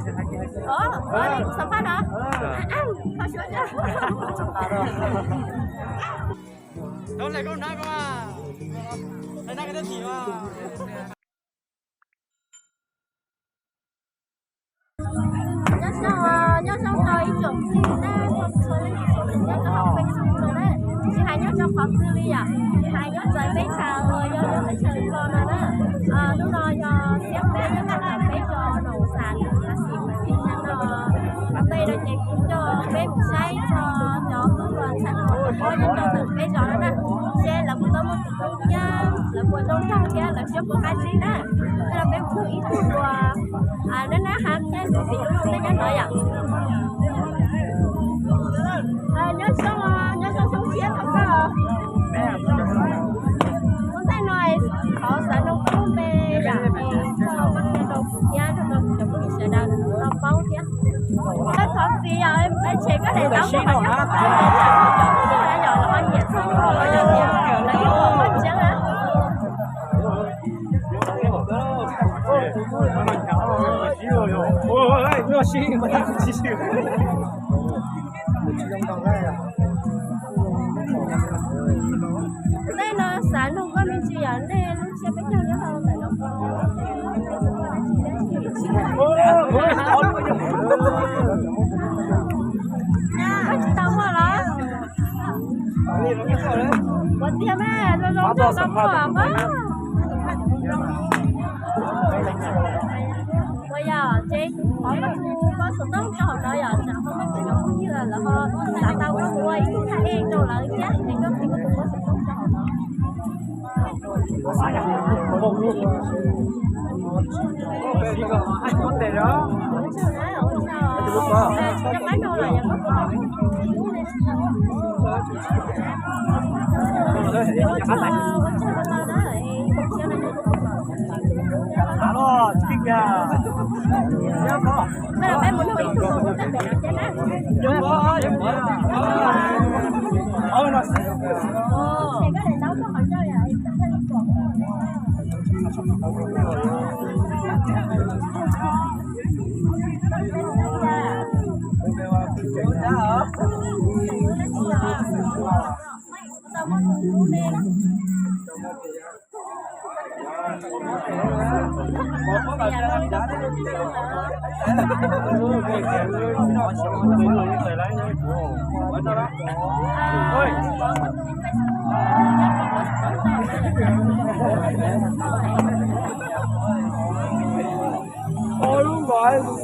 Ủa, ủa, này cũng sao phát hả? Thôi, xuống nha. Đâu này con nói con à. Này nói cái gì mà. Nyob zoo, nyob zoo rau ib tsoom phooj ywg na, txhua leej txhua tus nyob rau hauv Facebook no na, tsis hais nyob rau qhov twg li yom, tsis hais nyob txawv teb chaws uas yog nyob teb chaws Nplog no na. Hnub no yog xiab peb nyob rau ntawm peb zos Noo Xas, Xas Xis, Xas Xis no. Ua ntej no ces kuv coj peb mus saib txog cov tub hluas ntxhais hluas nyob rau ntawm peb zos no na, seb lawv puas tau muaj tus koob thiab lawv puas zoo nraug thiab lawv siab puas qab zib na. Tej no peb mus nug ib tug hluas nab nab hav thiab tus tim lub neej nyob no yom. Nyob zoo, nyob zoo xyoo tshiab rau koj. Ua ntej no thov xav nug koj lub npe yom, es koj muab qhia rau kuv thiab nrog rau kuv cov phooj ywg sawv daws tau paub thiab. Koj thov txim yom, tshem koj daim ntaub mus qhov nyob koj qhov ntawd yom, los ho nyiam txog koj los yog tias lawv ib qho koj ntseeg na. Nej no xav nug koj me ntsis yom, nej lub tsiab peb caug nyob rau ntawm no. Koj tsis tau muaj los? Ua tiag mas, zoo zoo tau muaj mas. Ua yog ces kuv thov koj tus poj xov tooj rau hauv no yom, tsam ho muaj cov phooj ywg lawv ho xav tau koj ua ib tug thaj ej rau lawv thiab, ces koj piav koj tus poj xov tooj rau hauv no. Ua lub npam keej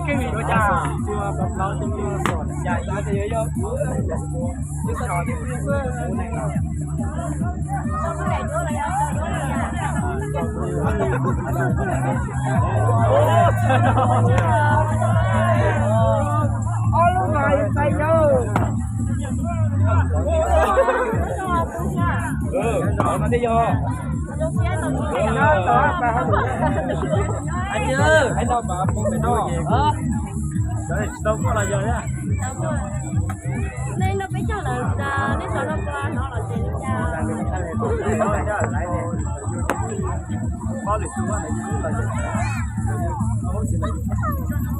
li ua cas. Ob lub npam tais yau. Nej nrog peb cog lawm, nej sawv daws hnov los ces li cas? Lawv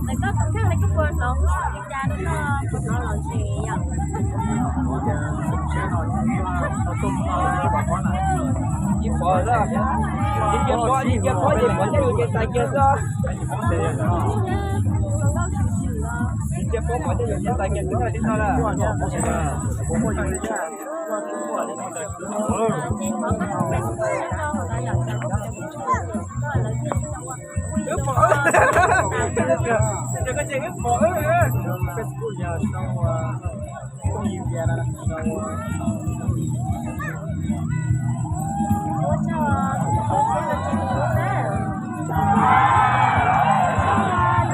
koj tus kheej li koj puas hnov li cas rau koj puas hnov los ntsev yom? Ib pom, ib cia pom, ib cia pom ces pom coj yus ces tais kiag xwb. Ib cia pom pom coj yus ces tais kiag xwb tib no lawm. Wb pom, wb pom, Facebook yog sau phooj ywg tias no.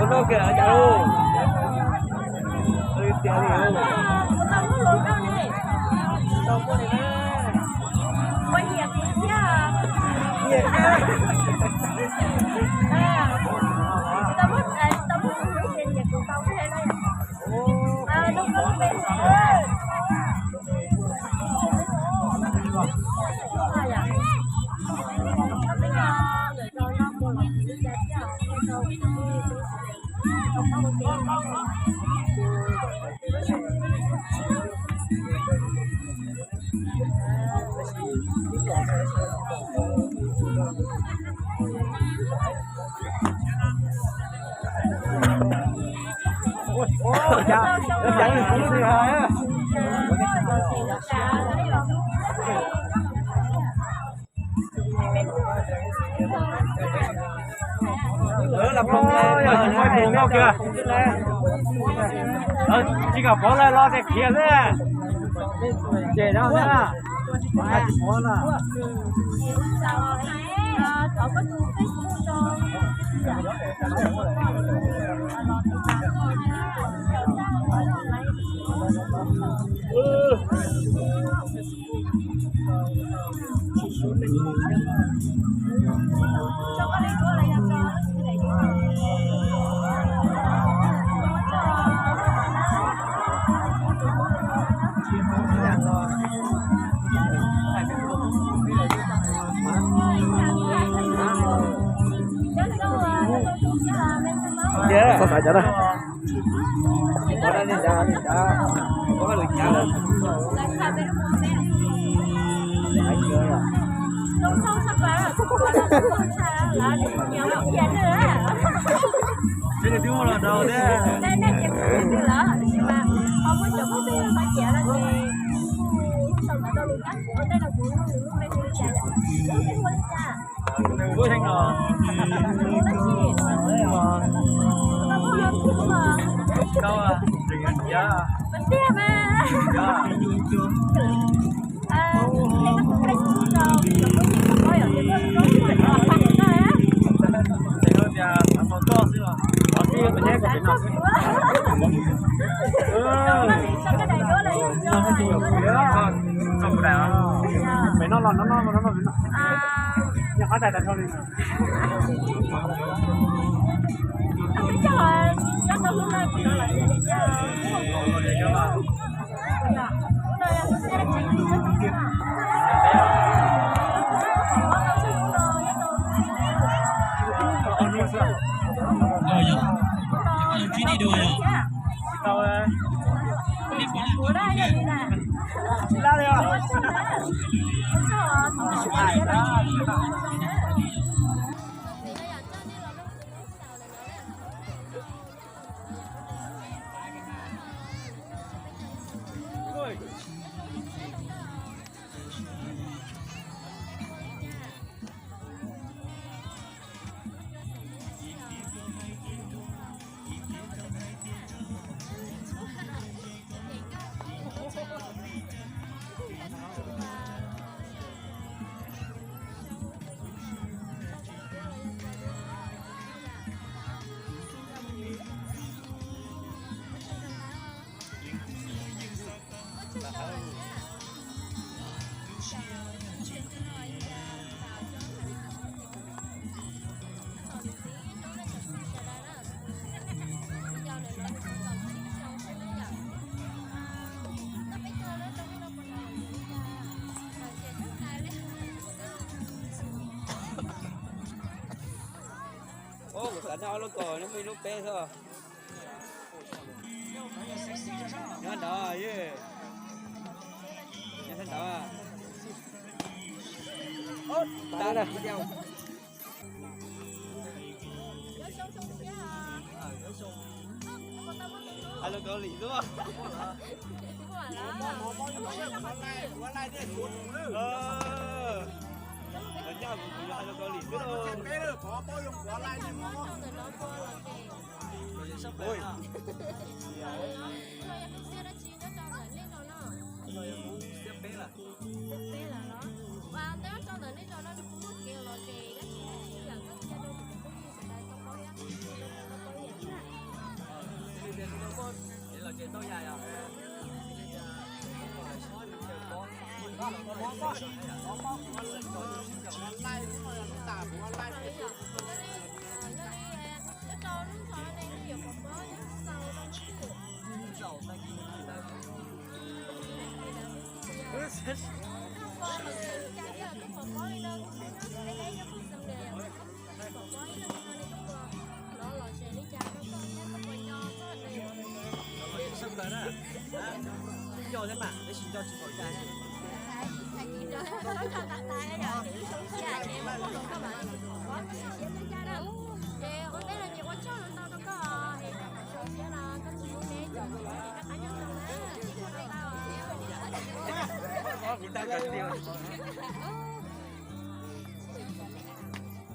Ua no kawm cas los? Tias li. Tsis kom pov lawm los tias khiav xwb. Ces no na, tsis pov na. Xav xav cov na. Pem no los no no no no. Nyaj qab tais tas nrho li. Kuv xav noj lub kaus no muaj ib lub peb xwb. Nyob ntawd, nyob ntawd. Hais lus Kaus Lim xwb. Hais lus Kaus Lim xwb.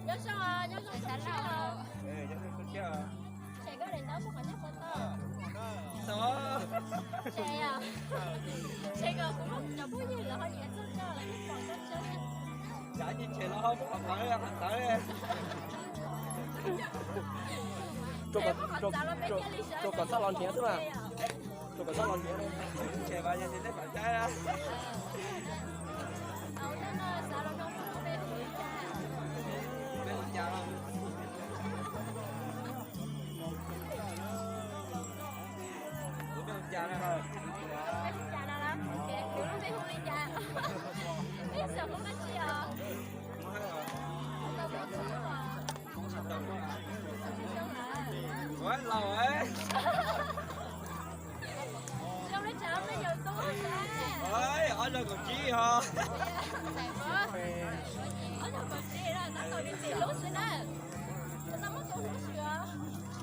Nyob zoo, nyob zoo, nyob zoo. Ces koj daim ntawv muaj qhov nyob puas tau? Ces, ces kom kuv muab cov phooj ywg lawv ho nyiam txog koj los yeej pom koj tseeb. Tsav nyiaj tshem los ho muab qhov tawv, qhov tawv. Rau kom txhob los nrhiav xwb mas. Rau kom txhob los nrhiav. Tshem mas yog tias tej pam saib na. Peb hu cas? Peb hu cas na? Peb hu li cas? Peb xav muab dab tsi os? Ua laus, zoo li tsam peb yawm tub. Ob zaug kaum tsib ho. Ob zaug kaum tsib na, tab tom li ntxim hlub xwb na. Tsis tau muaj tus hlub xwb os.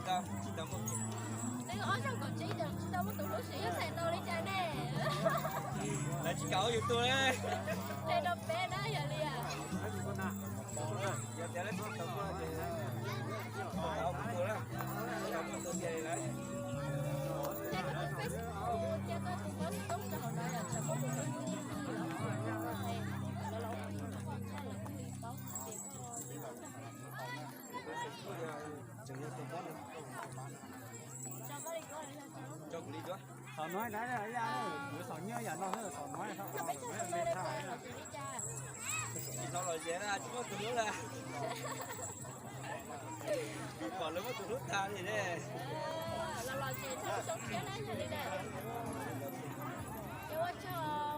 Twb ob zaug kaum tsib ces tsis tau muaj tus hlub xwb, yog txhais tau li cas ne? Lawv tsis kam ua yus tus li. Ces rau peb na yog li. Yog tias lawv tsis tau muaj ces tau muaj tus na. Tsis tau muaj tus ces lawv. Xav no na, kuv xav nyiaj yam no xwb, xav no na. Tsis tau los ze na, tsis muaj tus hlub na. Pom lawv muaj tus hlub tag li ne. Los los ces txhob zoo siab na yog li ne. Ces ua tsaug.